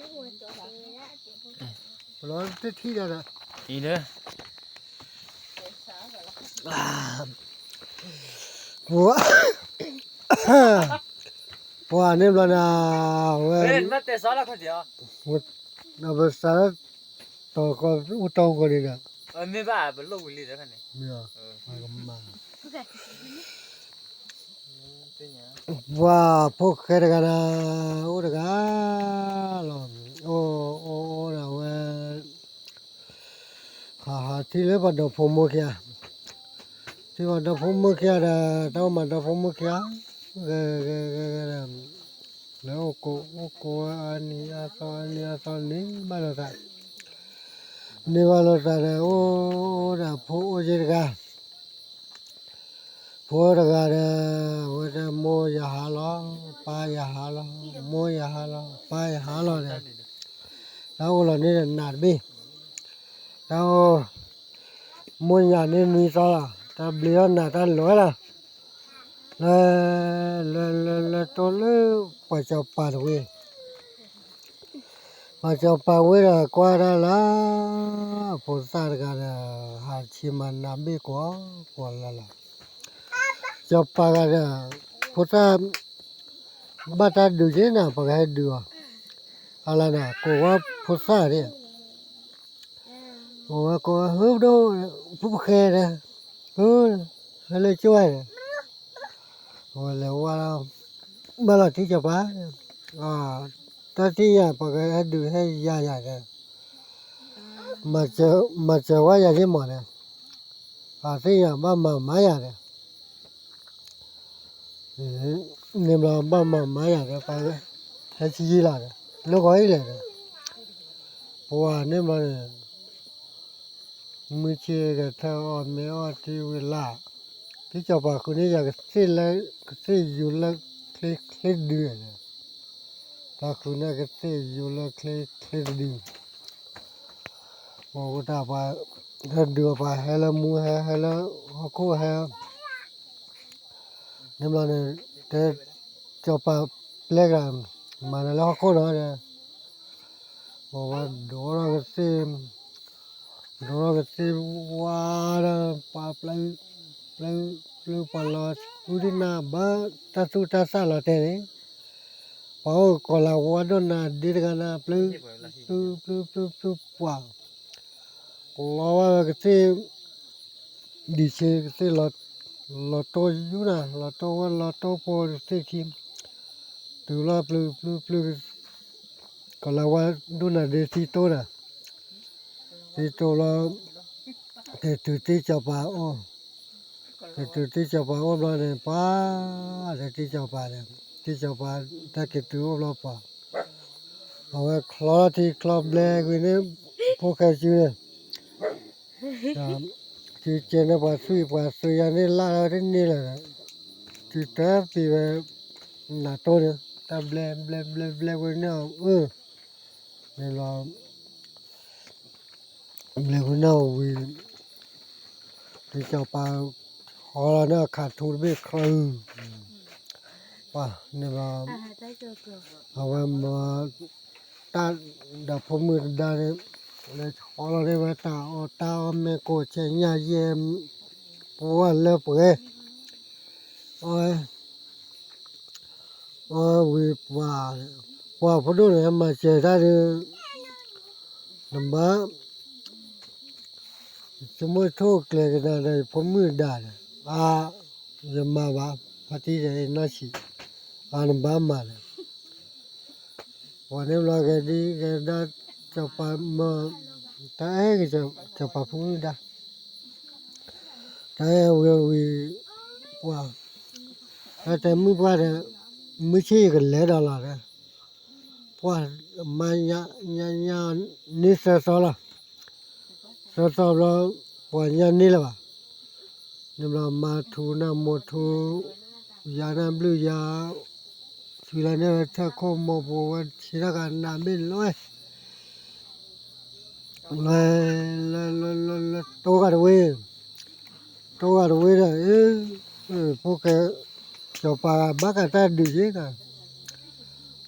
လီၤတထံၣ်ဒၣ်ဒီး အံၤလၢ ပှၤ ပှၤန့ၣ်ဘျီန့ၣ် အဝဲ ပစးလၢ တီၤကီၢ် အိၣ်တီၢ်ကီၢ်န့ၣ်ဒီး မ့ၢ်ဘၣ်ပလိၣ်ဝံၤလံဒီးန့ၣ် မ့ၢ် ပှၤဖိၣ်ဃဲတဂၤဒီး အိၣ်တဂၤလီၤ, အိၣ်အိၣ်အိၣ်ဒီးအဝဲ ဟးဟးထံၣ်လၢပှၤဒီဖိမိၢ်ခံဂၤ, ထံၣ်ပှၤဒီဖိမိၢ်ခံဂၤဒီး တၢ်အိၣ်မၤဒီဖိမိၢ်ခံဂၤ ဂဲၤဂဲၤဂဲၤဂဲၤဒီး လဲၤအိၣ်ကိးအိၣ်ကိးဝဲအါနံၤအါသီ အါနံၤအါသီန့ၢ်ဘၣ်လိာ်သး, န့ၢ်ဘၣ်လိာ်သးဒီး အိၣ်အိၣ်ဒီးဖိအိၣ်က့တဂၤ ဖိတဂၤဒီး အဝဲတဲ မိၢ်ယဟါလီၤ ပၢ်ယဟါလီၤ မိၢ်ယဟါလီၤ ပၢ်ယဟါလီၤဒီး တၢ်အိၣ်လီၤန့ၣ်ဒီးနးတဘ့ၣ်, တၢ်အိၣ် မိၢ်ညၣ်န့ၣ်နွံသီလီၤ တၢ်ဘျ့ထီၣ်နးတၢ်လီၤဝဲလီၤ, လၢ လၢ လၢ လၢတိၢ်လၢ ပှၤစီၤပၤတဝ့ၢ် ပှၤစီၤပၤဝ့ၢ်ဒီးကွၢ်တၢ်လၢ ဖိသၣ်တဂၤဒီး ဟးဆ့မၤနးဘ့ၣ်ကွီၢ်ကွီၢ်လၢ်လၢ်, စီၤပၤဂၤဒီး ဖိသၣ် ဘၣ်တၢ်ဒုးက့ၤနၤ ပှၤကဟဲဒုးအီၤ, အလၢနၤ ကိးဝဲဖိသၣ်န့ၣ် ကိးဝဲကိးဝဲ ဟၢဖဒိၣ် ဖိပဃဲဒီး ဟၢ ဟဲလၢကၠိဝဲန့ၣ် အဝဲလဲၤဝဲလီၤ ဘၣ်လီၤထံစီၤပၤ, တၢ်သ့ၣ်ညါ ပှၤကဟဲဒုးဟဲယၤယၤဒီး မၤစၢၤဝဲယၤဒ်မးဒီး အသ့ၣ်ညါဘၣ်မၤမၤယၤဒီး န့ၣ်ဘျီဘၣ်မၤမၤယၤဒီး ပှၤဟဲဆံယံလီၤဒီး လၢဂီၤအံၤလဲၣ်ဒီး ပှၤန့ၣ်ဘျီန့ၣ် မုၢ်ဆ့ၣ်ကထၢၣ်အီၣ်မ့ၤအီထံဝံၤလၢ်, ထံစီၤပၤဃုန့ၢ်ယၤကသ့ၣ်လၢ ကသ့ၣ်ယူၤလၢချ့ချ့တဒုဒီး တၢ်ဃုန့ၢ်ကသ့ၣ်ယူၤလၢချ့ချ့တဒု, ပှၤတၢ်ပှၤ ဟဲဒုးအပှၤဟဲလၢမူဟဲ ဟဲလၢဟီၣ်ခိၣ်ဟဲ န့ၣ်ဘျီန့ၣ် တဲ စီၤပၤပျဲကဒီး မၤနၤလၢဟီၣ်ခိၣ်နီၤဒီး ပဝဲဒိးထီၣ်ကသ့ၣ် ဒိးထီၣ်ကသ့ၣ်ဝါဒီး ပှၤပျဲ ပျဲ ပျဲပှၤလီၤဃုဒ်နၤ ဘၣ်တၢ်သူၣ်တၢ်သၣ်လီၤတဲာ်န့ၣ် ပှၤအိၣ်ကီၤလၤဝါဒိၣ်နၤဒ့တဂၤနၤ ပျဲ ပျဲ ပျဲ ပျဲ ပျဲပှၤ လီၤဝဲကသ့ၣ် ဒံးဆ့ကသ့ၣ် လီၤတိၢ်ယူနၤ လီၤတိၢ်ဝဲလီၤတိၢ်ဖိတသ့ၣ်ခံ တုၤလီၤပျုၤပျုၤပျုၤ ကီၤလၤဝါဒိၣ်နၤဒ့သံတိၢ်နၤ သံတိၢ်လီၤ က့ၤတုၤသ့ၣ်စီၤပၤအိၣ် က့ၤတုၤသ့ၣ်စီၤပၤအိၣ်ဘျီန့ၣ် ပှၤ ဒီးသ့ၣ်စီၤပၤဒီး သ့ၣ်စီၤပၤတၢ်က့ၤတုၤအိၣ်ဘျီပှၤ အဝဲချီထံချီဘျဲကွံာ်န့ၣ် ဖိၣ်ဃဲစုန့ၣ် စုကဲန့ၣ်ပှၤသွံၣ်ပှၤသုးယၤန့ၣ်လၢ်ဝဲတန့ၢ်လၢၤဒီး စုတပံၤဝဲ နးတိၢ်န့ၣ် တၢ်ဘျဲဘျဲဘျဲဘျဲဝဲန့ၣ်အီၤ အၢ န့ၣ်လီၤ ဘျဲဝဲန့ၣ်အီၤဝံၤ သ့ၣ်စီၤပၤ ဟီလီၤန့ၣ်အခးထူတဘ့ၣ်ချၢ ပှၤန့ၣ်လီၤ အဝဲမၤ တၢ်ဒီးဖိမုၣ်တဒါန့ၣ် လဲၤဟီလီၤန့ၢ်ဝဲတၢ်အီၣ်တၢ်အီၣ်မ့ၢ်ကိးဆဲးညၣ်ယဲၢ် ပှၤလၢပှဲၤ အီၣ် အီၣ်ဝံၤပှၤ ပှၤဖိဒိၣ်န့ၣ် မၤစၢၤတၢ်ဒီး နဘၣ် ယဆိကမိၣ်ထိၣ်ကျဲၤကဒါဒီးယဖိမုၣ်ဒါဒီး အါ ယမၤဘၣ် ဖါတံၢ်ဒီးအ့ၣ်နီၢ်ဆံး အါနဘၣ်မၤဒီး ပှၤန့ၣ်ဘျီဂဲၤဒ်ဂဲၤဒါ စီၤပၤမၢ တၢ်အဲၣ်ကစီၤပၤဖိမုၣ်ဒါ တၢ်အဲၣ်ဝံၤဝံၤ ပှၤ တၢ်တဲမုၢ်ပှၢ်ဒီး မုၢ်ဆ့ၣ်ယကလဲၤဒီးလီၤဒီး ပှၤမါညါညါန့ၢ်သၢသီလီၤ သၢသီဘျီ ပှၤညါန့ၢ်လၢၤဘၣ် န့ၣ်ဘျီမါထူနၢ်မိၢ်ထူ ယၤနၢ်ဘျုးယၤ ဆူလၢန့ၣ်ဝဲထၢၣ်ခိၣ်မိၢ်ပူၤဝဲဆံးတၢ်ဂၤနးဘ့ၣ်လီၤ လၢ လၢ လၢ လၢ လၢတိၢ်ဂၤတဝ့ၢ် တိၢ်ဂၤတဝ့ၢ်ဒီး ဖိၣ်ဃဲ စီၤပၤဘၣ်ကးတၢ်ဒုးက့ၤဒီး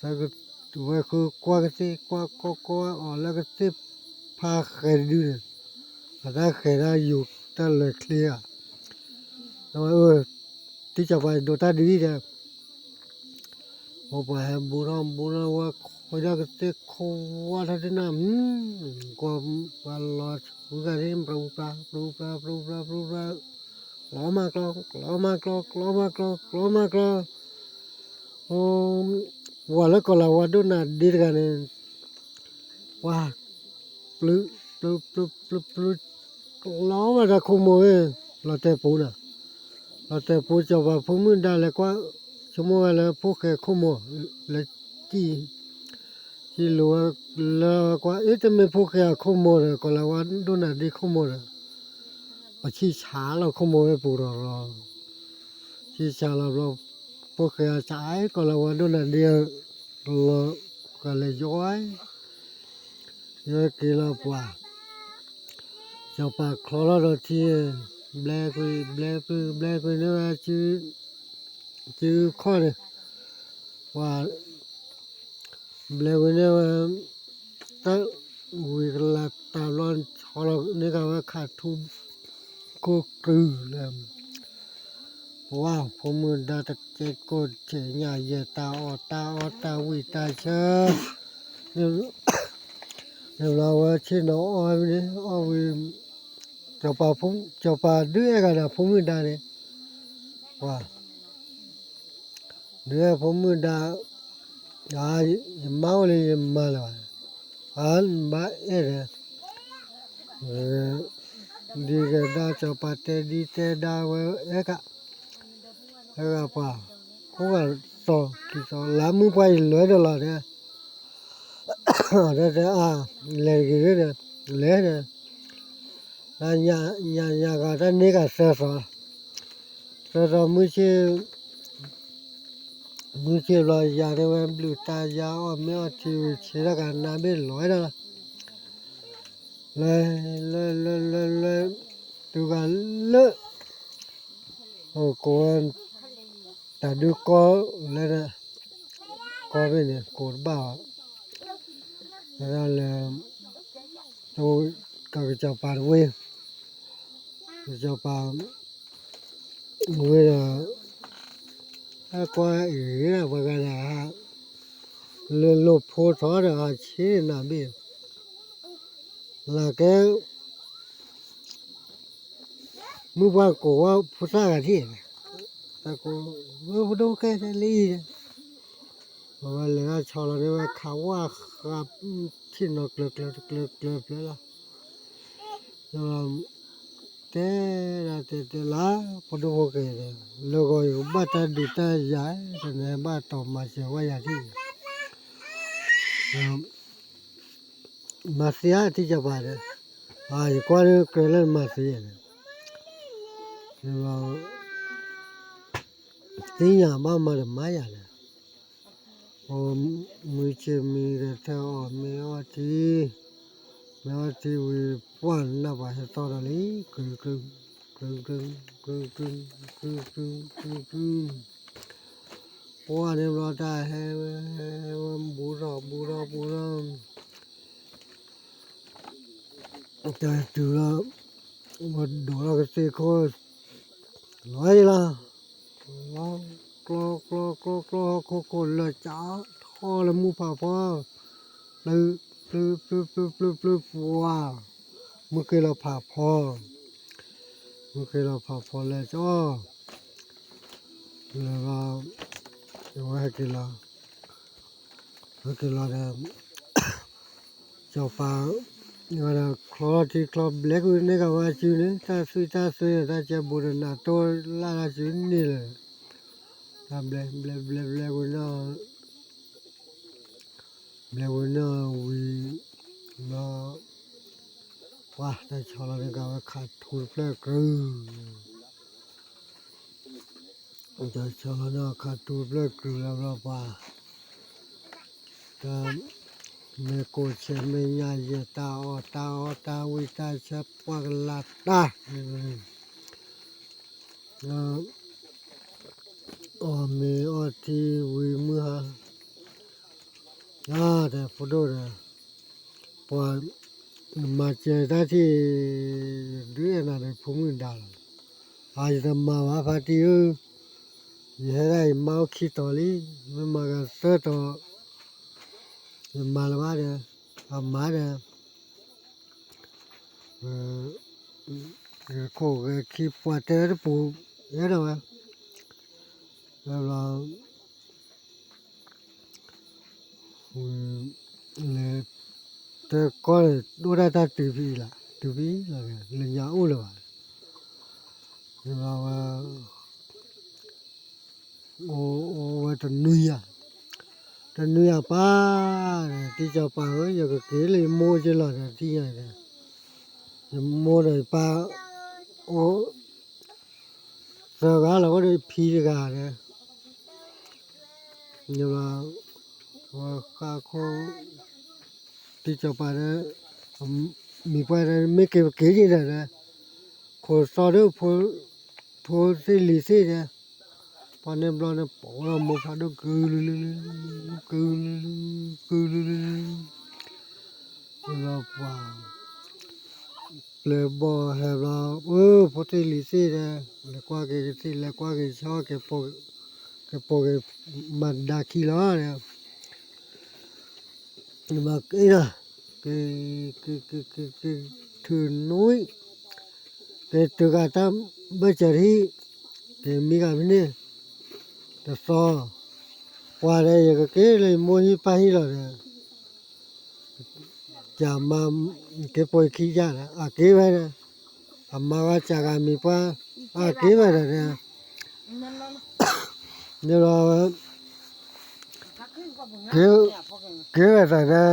တၢ်ဝဲဃုကွၢ်ကသ့ၣ် ကွၢ်ကွၢ်ကွၢ်အီၤလၢကသ့ၣ်ဖးဃဲၤတဒုန့ၣ်, အတၢ်ဃဲၤတၢ်ယူၤတၢ်လၢာ်ချ့ဧါ, အဝဲ တံၢ်စီၤပၤဒိးတၢ်ဒုးအံၤဒီး ပှၤဟဲဘူးထီၣ်ဘူးထီၣ်ဝဲ ခွဲဒၣ်ကသ့ၣ်ခိၣ်ဝါထီၣ်တနၢ်, ကွၢ်ပှၤလီၤဆူဂၤန့ၣ် ပြူပြါ ပြူပြါ ပြူပြါ ပြူပြါ, ကျီမးကျီ ကျီမးကျီ ကျီမးကျီ ကျီမးကျီ, ပှၤလၢကီၤလၤဝါဒိၣ်နၤဒ့တဂၤန့ၣ် ပှၤ ပျု ပျု ပျု ပျု ပျု ကျီဝဲဒၣ်ခိၣ်မိၢ်ဝဲ လီၤတဲာ်ပူၤနၤ, လီၤတဲာ်ပူၤ စီၤပၤဖိမုၣ်ဒါလဲၤကွၢ် ဆိကမိၣ်ဝဲလၢဖိၣ်ဃဲခိၣ်မိၢ် လဲၤစံၣ် စံၣ်လိာ်ဝဲလၢကွၢ် အ့ တမ့ၢ်ဖိၣ်ဃဲအခိၣ်မိၢ်ဒီး ကီၤလၤဝါဒိၣ်နၤဒ့ခိၣ်မိၢ်ဒီး ပဆံၣ်ဆါလီၤခိၣ်မိၢ်ဝဲပူၤဒီးလီၤ, ဆံၣ်ဆါလီၤဘျီ ဖိၣ်ဃဲအဆါ အ့ ကီၤလၤဝါဒိၣ်နၤဒ့ လီၤ ကလဲၤယီ ယီက့ၤလီၤပှၤ စီၤပၤချီထီၣ်ဒီးထံ ဘျဲကွံာ် ဘျဲကွံာ် ဘျဲကွံာ်န့ၢ်ဝဲ စုခီၣ်န့ၣ် ပှၤ ဘျဲကွံာ်န့ၢ်ဝဲ တၢ်ဝံၤကလၤတၢ်ဘျီ ဆီလီၤန့ၢ်ကဝဲခးထူ ခိၣ်ကုၢ်လၢ ပှၤဖိမုၣ်ဒါတကဲကိၢ်ဆဲးညၣ်ယဲၢ် တၢ်အီၣ်တၢ်အီတၢ်ဝံၣ်တၢ်ဆၢ န့ၣ်ဘျီဝဲဆ့ၣ်နီၤအီၣ်ဝဲန့ၣ် အီၣ်ဝံၤ စီၤပၤဒုးအဲၣ်ဂၤဒီးဖိမုၣ်ဒါန့ၣ် ပှၤ ဒုးအဲၣ်ဖိမုၣ်ဒါ ယမါအိၣ်လၢယမါလၢၤဘၣ်, အဘၣ်အဲၣ်ဒီး ဒ်ကဒါစီၤပၤတဲဒ်တဲဒါဝဲအဲၣ်က အဲၣ်ဂၤပှၤ အိၣ်ဂၤသီခံသီ လါမုၢ်ပှၢ်အံၤလဲၤဒီးလီၤဒီး တဲတဲအါ လဲၤတဂ့ၤဒီး လဲၤဒီး ညါညါဂၤတၢ်န့ၢ်ဂၤသၢသီ သၢသီမုၢ်ဆ့ၣ် မုၢ်ဆ့ၣ်ဘျီယၤတဲဝဲဘျုးတၢ်ယၤအီၣ်မ့ၤအီထံဝံၤဆ့ထီၣ်ကနါဘ့ၣ်လီၤဝဲဒၣ်လီၤ လဲၤ လဲၤ လဲၤ လဲၤ လဲၤ တုၤဂၤလၢ အိၣ်ကိးဝဲ တၢ်ဒုးကီလၢ ကီဖဲန့ၣ် ကိးတဘၣ်ဘၣ် ဝဲဒၣ်လၢ ကစီၤပၤတဝ့ၢ် ကစီၤပၤ ဝ့ၢ်ဒီး ဟဲကွၢ်အံၤပှၤဂၤဒၣ် လၢလိၣ်ဖိထီဒီးဟးဆ့နၤဘ့ၣ် လၢကဲ မုၢ်ပှၢ်ကိးဝဲဖိသၣ်ဂၤထံၣ် တၢ်ကိး ဝဲဖိဒိၣ်ခဲလၢအံၤ အဝဲလဲၤဒၣ်ဆီလီၤန့ၢ်ဝဲခးဝါဃး ဆ့ၣ်နီၤကျၢၤကျၢၤတကျၢၤကျၢၤဖျၢၣ်လီၤ တဲဒၣ်တဲတဲလၢ ဖိဒိၣ်ဖိကဲၤ လၢဂီၤယကဘၣ်တၢ်ဒုးတၢ်ယၤ တနၢၤဘၣ်တီၤမၤစၢၤဝဲယၤထံၣ် မၤသံဧါ တံၢ်စီၤပၤဒီး ယကွၢ်လၢကြၢးလၢနမၤသံန့ၣ် သ့ၣ်ညါဘၣ်မၤတမၤယၤန့ၣ် မုၢ်ဆ့ၣ်မံဒီးထဲအီၣ်မ့ၤအီထံ မ့ၤအီထံဝံၤ ပှၢ်နၢ်ပှၤဟဲသီၣ်ဒီးလံ ကျုကျုကျုကျုကျုကျုကျုကျု ပှၢ်န့ၣ်ဘျီတၢ်ဟဲဝဲ ဝဲဘူးထီၣ်ဘူးထီၣ်ဘူးထီၣ် တတုၤလီၤ ဝဲဒိးထီၣ်ကသ့ၣ်ခိၣ် လီၤအံၤလီၤ လီၤ ကျီကျီကျီကျီ ဟီၣ်ခိၣ်ခိၣ်လၢာ်ကၠးထီၣ်လၢမုၢ်ဖးဖီ, ပျုၢ်ပျုၢ်ပျုၢ်ပျုၢ်ပျုၢ်ပျုၢ်ပှၤ, မုၢ်က့ၤလီၤဖးဖီ, မုၢ်က့ၤလီၤဖးဖီလၢာ်ကၠီ လၢ အဝဲဟဲက့ၤလီၤ, ဟဲက့ၤလီၤဒီး စီၤပၤ ဝဲဒၣ်ချီထံချီဘျဲကွံာ်န့ၢ်ကဝဲစုန့ၣ် တၢ်သွံၣ်တၢ်သွဲန့ၣ် တၢ်ကဲဘူးဒီးနးတိၢ်လၢ်တၢ်စုန့ၣ်လၢ တၢ်ဘျဲဘျဲဘျဲဘျဲဝဲနီၢ် ဘျဲဝဲနီၢ်ဝံၤ ဘျီ ပှၤတၢ်ဆီလီၤန့ၢ်ကဝဲခးထူတဖျၢၣ်ကြုး တၢ်ဆီလီၤန့ၢ်ခးထူတဖျၢၣ်ကြုးလၢဘျီပှၤ တၢ် မ့ၢ်ကိးဆဲးမ့ၢ်ညါယဲၢ်တၢ်အီၣ်တၢ်အီတၢ်ဝံၣ်တၢ်ဆၢပှၤကလၤတၢ် အီၣ်မ့ၤအီထံဝံၤမုၢ်ဟါ အါ တဲဖိဒိၣ်ဒီး ပှၤ နမၤစၢၤတၢ်ထံၣ် ဒုးအဲၣ်နၤဒီးဖိမုၣ်ဒါလီၤ. အါ ယတမၤဘၣ်ဖါတံၢ်ဧၢ, ယဟဲဒၣ်ယမါအိၣ်ခံတီၤလံ, မ့ၢ်မၤကသၢတီၤ ယမၤလၢၤဘၣ်ဒီး အမါဒီး ခိၣ်ဂဲၤခံပှၤတဲဝဲတပူၤ အဲၣ်ဒိးဝဲ ဘျီ လဲၤ တကီၢ်န့ၣ် ဒိၣ်ဒၣ်တၢ်တုၤဖဲအံၤလီၤ, တုၤဖဲအံၤလီၤ, လၢညါအိၣ်လၢၤဘၣ်, ဘျီဝဲ အိၣ်ဝဲတနွံယၤ, တနွံယၤပၢ်ဒီး တံၢ်စီၤပၤဧၢ, ယကက့ၤလၢယမိၢ်က့ၤလီၤဒီး တံၢ်ယၤဒီး ယမိၢ်ဒီးယပၢ် အိၣ် သၢဂၤလီၤ အိၣ်ဒီးဖံတဂၤဒီး ယဘျီ ဝဲဃၣ်ခိၣ် တံၢ်စီၤပၤဒီး မံၤပှၢ်ဒီး မ့ၢ်က့ၤပက့ၤယဲဒီး ခိၣ်သီဒိၣ် ဖိသ့ၣ်လံၤသ့ၣ်ဒီး ပှၤန့ၣ်ဘျီန့ၣ် ပိာ်လီၤမိၢ်ဖးဒိၣ် ကုလုလုလု ကုလုလု ကုလုလုလု ဘျီပှၤ ပျဲၢ်ဘီၣ်ဟဲဘျီ အၢ ဖိသ့ၣ်လံၤသ့ၣ်ဒီး လဲၤကွၢ်က့ၤကသ့ၣ် လဲၤကွၢ်က့ၤဆီ က့ၤပိာ်က့ၤမၤဒါခံလီၤဒီး မၤက့ၤဒီး က့ၤ က့ၤ က့ၤ က့ၤ က့ၤ ထုးနွံ က့ၤတုၤဂၤတၢ်ဘၢၣ်စၢၤတဟံၣ် က့ၤမံဂၤဖဲန့ၣ် တသီ ပှၤဒီး ယကက့ၤလၢယမိၢ်ဟံၣ်ပၢ်ဟံၣ်လီၤဒီး ကမၤ က့ၤပိာ်ယခံယၤဒီး အက့ၤဝဲဒီး အမါဝဲစှၤဂၤမံၤပှၢ် အက့ၤဝဲဒီး န့ၣ်လီၤ က့ၤဝဲသးဒီး န့ၣ်ဘျီ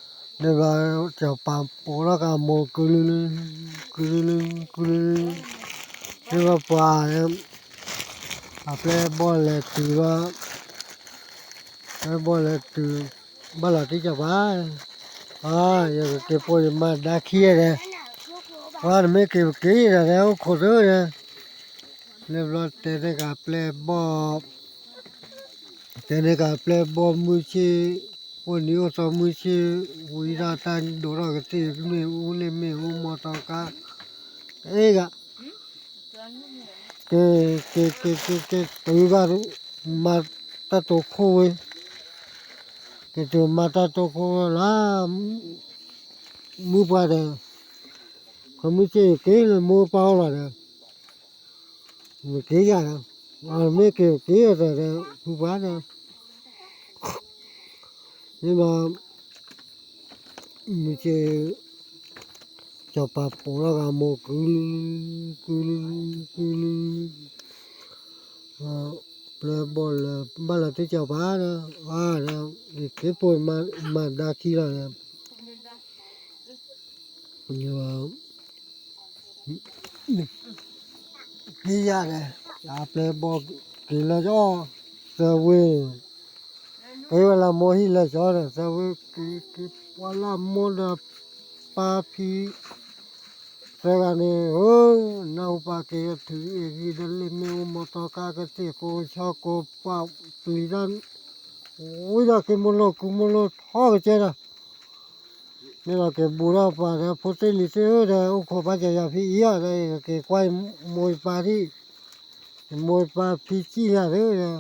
စီၤပၤပိာ်ထီၣ်က့ၤအမိၢ် ကုလုလု ကုလုလု ကုလုလု န့ၣ်ဘျီပှၤ အပျဲၢ်ဘီၣ်လဲၤတုၤလီၤ ပျဲၢ်ဘီၣ်လဲၤတုၤ ဘၣ်လီၤတံၢ်စီၤပၤ အါ ယကက့ၤပိာ်ယမၤဒါခံဒီး ပှၤနမ့ၢ်က့ၤပက့ၤဒီး အိၣ်ခိးသၢဒီး န့ၣ်ဘျီတဲန့ၢ်က့ၤပျဲၢ်ဘီၣ် တဲန့ၢ်က့ၤပျဲၢ်ဘီၣ်မုၢ်ဆ့ၣ် အိၣ်နံၤအိၣ်သီမုၢ်ဆ့ၣ် ဝံၤဒၣ်တၢ်ဒိးထီၣ်ကသ့ၣ် မ့ၣ်အူလ့ၣ်မ့ၣ်အူ မီတီကါ က့ၤဂၤ က့ၤ က့ၤ က့ၤ က့ၤ က့ၤ တုၤဘၣ် မၤတၢ်တိာ်ခိၣ်ဝဲ က့ၤတုၤမၤတၢ်တိာ်ခိၣ်ဝဲလၢ မုၢ်ပှၢ်ဒီး ခီမုၢ်ဆ့ၣ်က့ၤလၢမိၢ်ပၢ်အိၣ်လီၤဒီး မ့ၢ်က့ၤယၤဒီး မ့ၢ်က့ၤက့ၤဒီး ဖုပှၢ်ဒီး န့ၣ်ဘျီ မုၢ်ဆ့ၣ် စီၤပၤပိာ်ထီၣ်က့ၤအမိၢ် ကုလု ကုလု ကုလု ပျဲၢ်ဘီၣ်လၢ ဘၣ်လီၤတံၢ်စီၤပၤဒီး အါဒီး ယက့ၤပိာ်မၤဒါခံလီၤဒီး က့ၤယၤဒီး အပျဲၢ်ဘီၣ်က့ၤလၢကၠီ သၢဝ့ၢ် က့ၤဝဲလၢမိၢ်ဟံၣ်လၢကၠီဒီး သၢဝ့ၢ်က့ၤ က့ၤပှၤလၢမိၢ်ဒီးပၢ်ဖံ သၢဂၤန့ၣ် ဧၢ နၢ်ဟူပၢ်က့ၤထုးအ့ၣ်ဂံၢ်ဒီးလ့ၣ်မ့ၣ်အူ မီတီကါကသ့ၣ် ကိးဆီကိးပှၢ်ပျံၤတၢ် ဝံၤဒီးက့ၤမိၢ်လိာ်ကူမိၢ်လိာ်ထီကစၢ်ဒီး န့ၣ်လီၤက့ၤဘူးထီၣ်ပှၤဒီး ဖိသ့ၣ်လံၤသ့ၣ်ဧၢဒီး အိၣ်ခိးဘၣ်စၢၤယၤဖဲအံၤအီၤဒီး က့ၤကွၢ်မိၢ်ပၢ်ထံၣ် မိၢ်ပၢ်ဖံစံၣ်လၢ်သ့ၣ်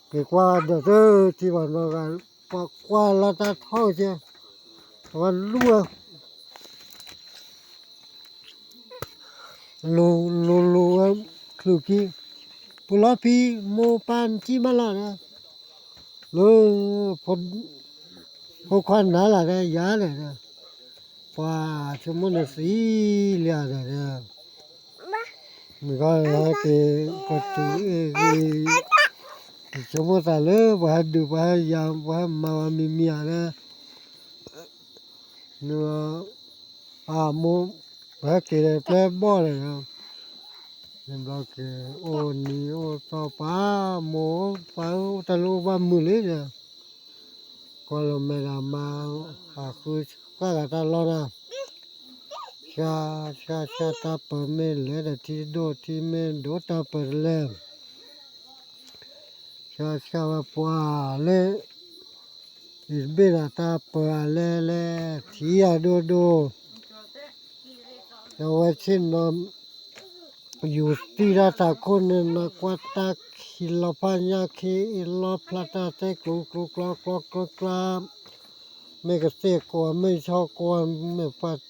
ဒီး က့ၤကွၢ်ဒီးတထံၣ်ဘၣ်နီတဂၤ, ပှၤကွၢ်လၢတၢ်ထီၣ်ကဲ, ပှၤလူၢ်ဝဲ, လူၤလူၤလူၤဝဲ, ချုးခံ, ပူၤလီၤဖံ, မိၢ်ပၢ်နထံၣ်ဘၣ်လၢ်ဒီး, လၢ ဖိခွါနၤလၢ်ဒီးယၤန့ၣ်ဒီး, ပှၤဆိကမိၣ်န့ၣ်သံလံဒီး, မ့ၢ်ကီးဟဲက့ၤ ပတုၤအ့ၣ်ဂ့ၤ, ယဆိကမိၣ်သးလၢပှၤဟဲဒုးပှၤဟဲယၤ ပှၤဟဲမၤဝဲမံၤမံၤဧါဒီး, န ပၢ်မိၢ် ပဟဲက့ၤဒီးပျဲဘီၣ်ဒီး, န့ၣ်ဘျီက့ၤ အိၣ်နံၤအိၣ်သီပၢ်မိၢ် ပၢ်ဧၢ တၢ်လၢအိၣ်ဘၣ်မုာ်လံဒီး, ကွၢ်လီၤမဲာ်ဒီးမါ အဃုဃၣ်ဂၤတၢ်လီၢ်ဒီး, ဆါ ဆါ ဆါ တၢ်ပၢၤမ့ၢ်လဲၤဒီးထံဒိၣ်ထံမ့ၢ်ဒိၣ်တၢ်ပၢၤတလဲၣ် ဆါဆါဝဲပှၤလၢ အံၤတဘ့ၣ်ဒီးတၢ်ပၢၤအလဲလဲ ထံအဒိၣ်ဒိၣ်, အဝဲဆ့ၣ်နီၤ ယူၤသံတၢ်ထးခိၣ်န့ၣ် နကွၢ်တၢ်ခံလီၤဖးညါခံ အ့ၣ်လီၤဖျါတၢ်သ့ၣ်ကျိၤကျိၤကျီကျီကျီကျီ မ့ၢ်ကသ့ၣ်ကွၢ် မ့ၢ်ဆီကွၢ် မ့ၢ်ပှၤ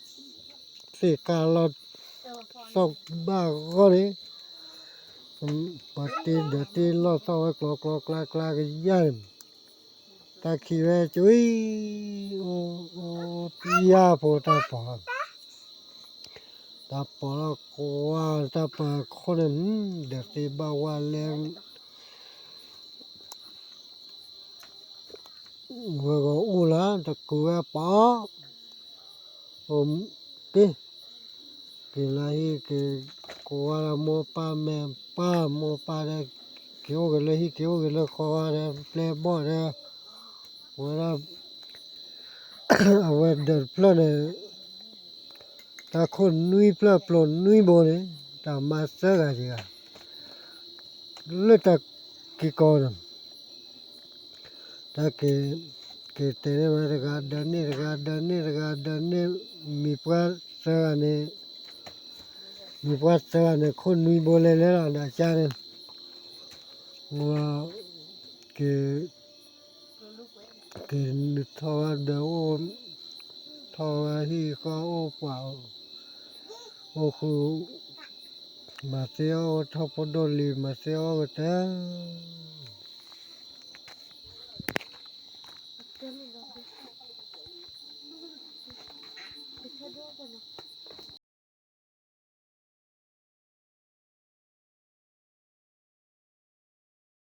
သ့ၣ်ကါလီၤ သီၣ်ဘၣ်ဂီၢ်န့ၣ်, ပှၤတ့ဒီးတ့လီၢ်သီၣ်ဝဲကျီကျီကျါကျါကယၢ်န့ၣ်, တၢ်ခံးဝဲကွံာ်, အိၣ်အိၣ်အိၣ် ပျၢ်ဖိတၢ်ပီၤ, တၢ်ပီၤလီၤကွၢ် တၢ်ပၢၤခိၣ်န့ၣ်, ဒီးသ့ဘၣ်ဝဲလဲၣ် ဝဲဂီၤအိၣ်လၢတကုၤဝဲပီၤ, အိၣ်တ့ၢ်, က့ၤလၢဟံၣ်က့ၤ, ကွၢ်လၢမိၢ်ပၢ်မဲာ်ပၢ်မိၢ်ပၢ်ဒီး, က့ၤအိၣ်က့ၤလၢဟံၣ်က့ၤအိၣ်က့ၤလၢဃီဒီး ပျဲဘီၣ်ဒီး, ဝဲဒၣ် အဝဲဒၢးတဖျၢၣ်န့ၣ်, တၢ်ခိၣ်နွံဖျၢၣ်ပျိၤနွံဘိန့ၣ်, တၢ်မါသၢဂၤတဂၤ, လၢတၢ်က့ၤကီန့ၣ်, တၢ်က့ၤ, က့ၤတဲန့ၢ်ဝဲတဂၤ ဒၢးန့ၢ်တဂၤ ဒၢးန့ၢ်တဂၤ ဒၢးန့ၢ်, မံၤပှၢ်သၢဂၤန့ၣ်, မံၤပှၢ်သၢဂၤန့ၣ် ခိၣ်နွံဘိလဲၤလဲၤလီၤ ဒီးကါန့ၣ်, က့ၤ က့ၤနုာ်ထီၣ်ဝဲဒီးအိၣ်, ထီၣ်ဝဲဟံၣ်ဃီအိၣ်ပှၤ, အိၣ်ဃု, မၤသ့အီၣ်ထီၣ်ဖိဒိၣ်လံ မၤသ့အီၣ်ကတၢၢ်